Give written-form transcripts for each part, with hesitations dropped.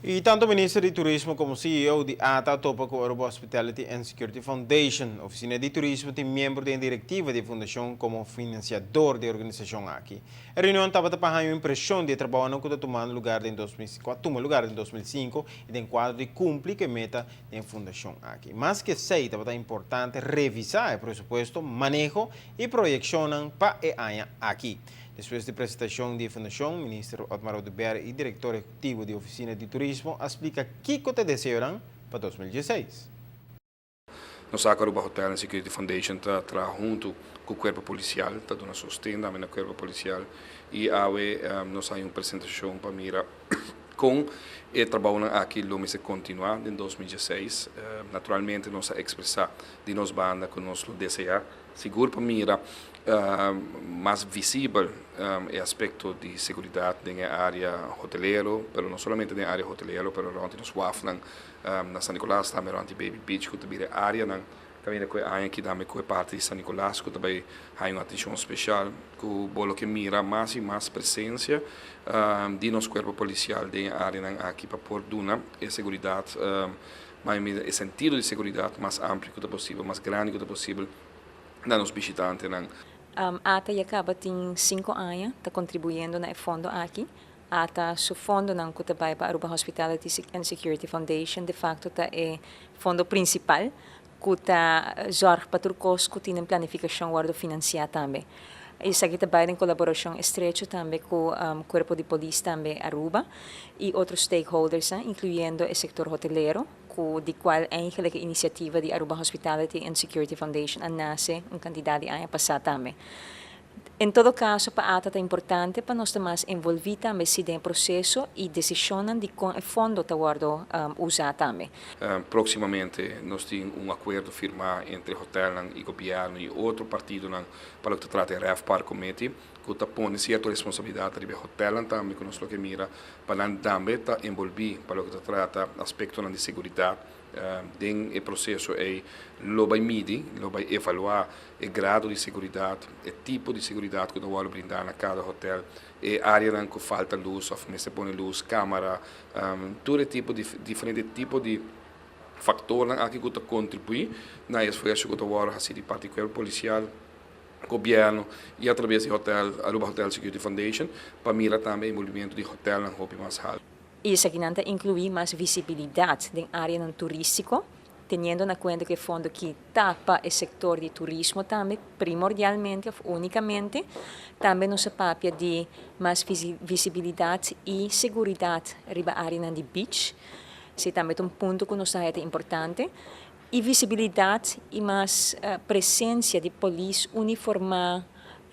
Y tanto Minister di Turismo como CEO di ATA a topa cu Aruba Hospitality and Security Foundation. Oficina di Turismo tin miembro den directiva di e fundacion como financiador di e organisacion aki. E reunion tabata pa haña un impresion di e trabounan cu ta tumando lugar den 2005, a tuma lugar den 2005 y den cuadro di cumpli cu e meta den e fundacion aki. Mas cu esey tabata importante revisa e presupuesto, maneho y proyeccionnan pa e aña aki. Despues di presentacion di e fundacion, Minister Otmar Oduber y Director Ejecutivo di Oficina di Turismo a splica kico ta e deseonan pa 2016. Nos sa cu Aruba Hotel and Security Foundation ta traha hunto cu Cuerpo Policial, ta duna sosten tambe na Cuerpo Policial y awe nos haña un presentacion pa mira con e trabounan aki lo mester continua den 2016. Naturalmente nos a expresa di nos banda cu nos lo desea sigur pa mira mas visibel e aspecto di seguridad den e area hotelero, pero no solamente den e area hotelero, pero rond di nos wafnan na San Nicolas, tambe rond di Baby Beach cu ta bira e areanan caminda cu e aña aki tambe cu e parti di San Nicolas cu ta bay haya un atencion special cu bo lo ke mira mas y mas presencia di nos cuerpo policial den e areanan aki pa por duna e seguridad, e sentido di seguridad mas amplio cu ta posibel, mas grandi cu ta posibel na nos bishitantenan. ATA ya caba tin 5 aña ta contribuyendo na e fondo aki. ATA su fondonan cu ta bay pa Aruba Hospitality and Security Foundation de facto ta e fondo principal cu ta zorg pa tur cos cu tin planificacion wordo financia tambe. Esaki ta bay den colaboracion estrecho tambe cu Cuerpo di Polis tambe Aruba y otro stakeholders, incluyendo e sector hotelero, cu di cual eigenlijk e iniciativa di Aruba Hospitality and Security Foundation a nace un cantidad di aña pasa tambe. En todo caso, pa ATA ta importante pa nos ta mas envolvi tambe si den proceso y decision di con e fondo ta wordo usa tambe. Proximamente nos tin un acuerdo firma entre hotelnan y gobierno y otro partidonan pa loke ta trata e RevPAR Committee, cu ta pone cierto responsabilidad riba hotelnan tambe, cu nos lo ke mira pa nan tambe ta envolvi pa loke ta trata aspectonan di seguridad den e proceso ey. Lo bay midi, lo bay evalua e grado di seguridad, e tipo di seguridad cu ta wordo brinda na cada hotel, e areanan cu falta luz of mester pone luz, camera, tur e tipo di diferente tipo di factornan aki cu ta contribui na e esfuerso cu ta wordo haci di parti cuerpo policial, gobierno y a traves di hotel, Aruba Hotel Security Foundation, pa mira tambe envolvimento di hotelnan hopi mas halto. Y esaki ta inclui mas visibilidad den area turistico, teniendo na cuenta cu e fondo aki ta pa e sector di turismo tambe, primordialmente of unicamente. Tambe nos a papia di mas visibilidad y seguridad riba area di beach. Esey tambe ta un punto cu nos ta importante. Y visibilidad y mas presencia di polis uniforma,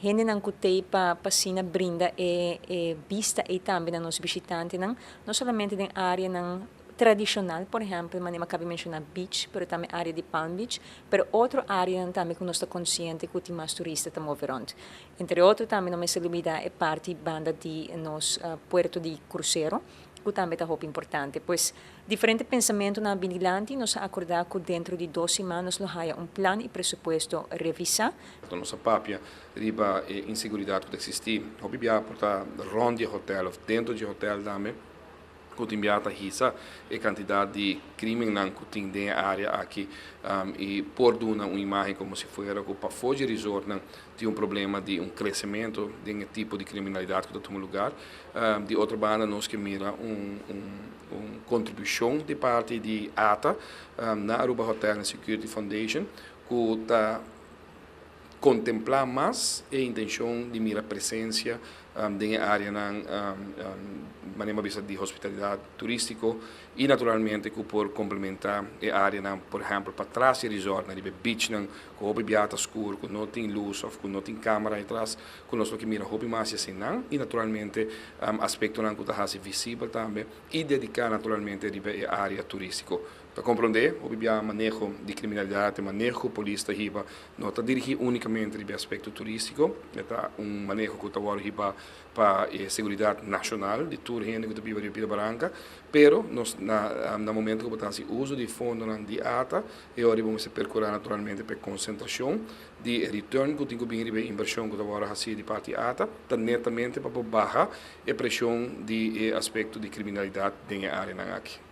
hendenan cu ta pa asina brinda e bista y tambe na nos bishitantenan, no solamente den area tradicional, por ehempel, manera caba di menciona beach, pero tambe area di Palm Beach, pero otro area tambe cu nos ta consciente cu tin mas turista ta move rond. Entre otro, tambe no mester lubida e parti banda di nos puerto di crucero, cu tambe ta hopi importante. Pues diferente pensamentonan a bini dilanti, nos a acorda cu dentro di 2 siman nos lo haya un plan y presupuesto revisa. Nos a papia riba e inseguridad cu ta existi. Hopi bia por ta rond di hotel of dentro di hotel tambe, cu tin bia ta hisa e cantidad di crimennan cu tin den e area aki y por duna un imagen como si fuera cu pafo di resortnan tin un problema di un crecemento den e tipo di criminalidad cu ta tuma lugar. Di otro banda, nos ke mira un contribucion di parti di ATA na Aruba Hotel and Security Foundation cu ta contempla mas e intencion di mira presencia den e areanan, manera bisa, di hospitalidad turistico y naturalmente cu por complementa e areanan, por ehempel, patras di resort, na riba beachnan cu hopi bia ta scur, cu no tin luz of cu no tin camera atras, cu nos lo ke mira hopi mas asina y naturalmente aspectonan cu ta haci visibel tambe y dedica naturalmente riba e area turistico. Pa comprende, hopi bia maneho di criminalidad, maneho polis ta hiba, no ta dirigi unicamente riba aspecto turistico, ta un maneho cu ta hiba. pa seguridad nacional di tur hende cu ta biba riba Baranca, pero nos na momento cu ta uso di fondo di ATA y awor ban percura naturalmente pa concentracion di return cu tin cu bin riba inversion cu awor haci di parti ATA, ta netamente pa baha e presion di aspecto di criminalidad den e area aki.